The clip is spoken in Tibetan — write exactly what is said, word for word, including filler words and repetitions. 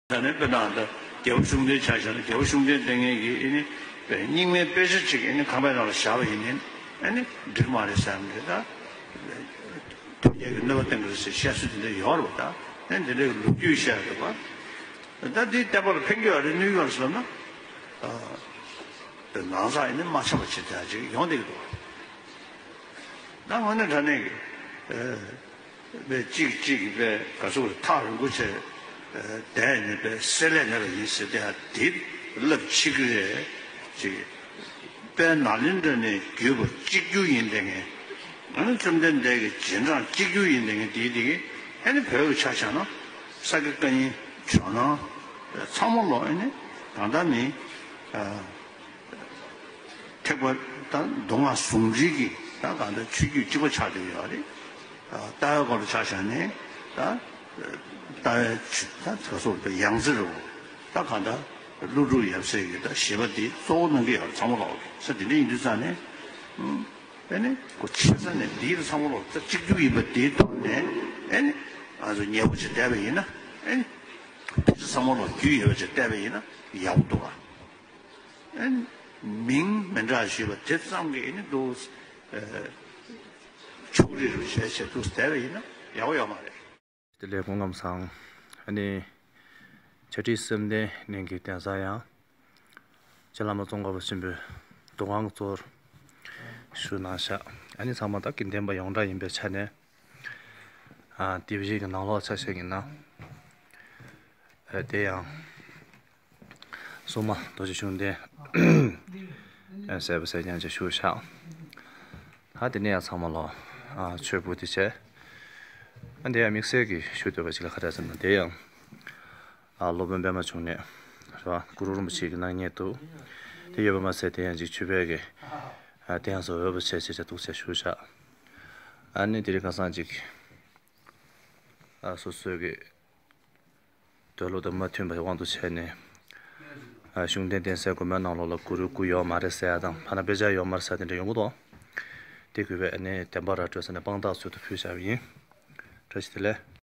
ད་ནི་དཔེར་ན་ད་རྒྱལ་པོ་ཤུགས་ལྡན་ཆ་བཞག་ན། རྒྱལ་པོ་ཤུགས་ལྡན་ལྟས་ངན་གྱིས་ཨེ་ནི་རྙིང་མའི་དཔེ་ཆ་གཅིག་ཨེ་ནི་ཁང་པའི་ནང་ལ་བཞག་པ་ཡིན་ནའི་ཨེ་ནི་འགྲིག་མ་རེད་བསམ་གི། ད་དོལ་རྒྱལ་གྱི་གནོད་པ་བཏང་གི་རེད་ཟེར་བཤད་སྲོལ་དེ་འདྲ་ཡོད་རེད་པ། ད་ཨེ་ནི་དེ་འདྲའི་ལོ་རྒྱུས་བཤད་འདུག་པ། ད་འདིའི་བསྟན་པ་ལ་ཕན་གྱི་ཡོད་རེད་གནོད་ཀྱི་ཡོད་རེད་ཟེར་ན། ཨ། དེ་ནང་ཚགས་ཨེ་ནི་མ་ཆགས་པ་བྱེད་ཡ་ཅིག་ཡོང་བསྡད་ཀྱི་འདུག་པ། ད་དངོས་གནས་དྲང་གནས་ཀྱི་ཨ། པའི་གཅིག་གཅིག་གིས་པའི་ག་ཚོད་ཐག་རིང་པོ་བྱས། ཨ། བསྡད་ནས་པའི་བསྲེ་ལྷད་མེད་པ་ཡིན་ཟེར་ཏེ་ཡ་དེ་ལབ་ཕྱི་གི་རེད་ཅིག། དཔལ་ནཱ་ལེནྡྲ་ནས་བརྒྱུད་པ་གཅིག་གྱུར་ཡིན་ལྟས་ངན། ཨ་ནི་བཅོམ་ལྡན་འདས་ཀྱི་རྗེས་འབྲང་གཅིག་གྱུར་ཡིན་ལྟས་ངན་དེའི་དེ་གི་ཨ་ནི་བོད་ཀྱི་ཆ་བཞག་ན་ས་དགེ་བཀའ་རྙིང་ཇོ་ནང་ཚང་མ་ལོག་ཨ་ནི་གང་ལྟར་མིན། ཨ། ཐེག་པ་དང་མདོ་སྔགས་ཟུང་འབྲེལ་གྱི་ད་གང་ལྟར་ཆོས་བརྒྱུད་གཅིག་པ་ཆགས་བསྡད་ཡོད་རེད། ལྟ་བའི་སྐོར་ལ་ཆ་བཞག་ནས་ད་ལྟ་བའི་ཆོས་ད་ག་སོགས་པའི་ཡང་རྩེ་རུ་ད་གང་ལྟར་ཀླུ་སྒྲུབ་ཡབ་སྲས་ཀྱི་ད་བཞེད་པ་འདི་གཙོ་བོ་གནང་གི་ཡོད་རེད། ཚང་མ་ལོག་ས་དེ་འདྲ་ཡིན་དུས་ཙང་ནས་ཨེ་ནི་ཁོ་ཆེ་ས་ནས་འདིའི་ཚང་མ་ལོག་ད་གཅིག་གྱུར་ཡིན་པ་འདིའི་ཐོག་ནས་ཨེ་ནི་ང་ཚོ་ཉེ་པོ་ཅིག་བསྡད་པ་ཡིན་ན་ཨེ་ནི་ཕལ་ཆེར་ཚང་མ་ལོག་རྒྱུས་ཡོད་པ་ཅིག་བསྡད་པ་ཡིན་ན་ཡག་པོ་འདུག་ག། ཨ་ནི་མིང་མི་འདྲ་ཞུས་པ་དེ་ཙམ་གྱིས་ཨ་ནི་འདུག་ཨ། ཕྱོགས་རིས་རུ་བྱས་བྱས་འདུག་བསྡད་པ་ཡིན་ན་ཡག་པོ་ཡོད་མ་རེད། དེ་ལས་སྐུ་ཁམས་བཟང་། ཨ་ནི་བཅར་འདྲི་གསལ་བསྟན་གནང་གི་དེང་སང་ཡང་རྗེ་བླ་མ་ཙོང་ཁ་པ་ཆེན་པོའི་འདུ་ཁང་གཙོ་བོར་བཞུགས་གནང་ཤག། ཨ་ནི་ཚང་མ་ད་དགེ་ལྡན་པ་ཡོངས་གྲགས་ཡིན་པའི་ཆ་ནས། ཨ། དེབ་གཞས་ཀྱི་ནང་ལོགས་ཆ་བཞག་ཡིན་ན། ཨ། དེ་ཡང་། སྲུང་མ་རྡོ་རྗེ་ཤུགས་ལྡན་ཟེར་བ་ཟེར་མཁན་ཅིག་བཞུགས་ཤག། ཨ། དེ་ནས་ཡང་ཚང་མ་ལོག། ཨ། མཆོད་འབུལ་དེ་བྱས། ཨ། དེ་ཡང་དམིགས་བསལ་གྱི་ཞུ་འདོད་པ་ཅིག་ལ་ག་རེ་ཟེར་ན། དེ་ཡང་། ཨ། སློབ་དཔོན་པད་མ་འབྱུང་གནས་རེད་པ། གུ་རུ་རིན་པོ་ཆེ་གི་སྣང་བརྙན་འདུག། དེ་ཡོད་པ་མ་ཟད་དེ་ཡང་ཅིག་ཆོས་པའི་གི། ཨ། དེ་ཡང་སོ་འོས་པ་བྱས་བྱས་བྱས་འདུག་བྱས་བཞུགས་ཤག། ཨ་ནི་དེ་རིང་ཁ་སང་ཅིག། ཨ། སོ་སོའི་གི་འདོད་བློ་དང་མ་མཐུན་པའི་དབང་དུ་བྱས་ནས། ཨ། ཤུགས་ལྡན་གདན་སའི་དགོན་པའི་ནང་ལོགས་ལ་གུ་རུའི་སྐུ་ཡོད་མ་རེད་ཟེར་ཡ་དང་། ཐ་ན་དཔེ་ཆ་ཡོད་མ་རེད་ཟེར་ཡ་དེ་འདྲ་ཡོང་གི་འདུག། དེ་གུས་པས་ཨ་ནི་བདེན་པ་ར་སྤྲོད་ས་ནས་དཔང་རྟགས་ཚུལ་དུ་ཕུལ་བཞག་པ་ཡིན། བཀྲ་ཤིས་བདེ་ལེགས།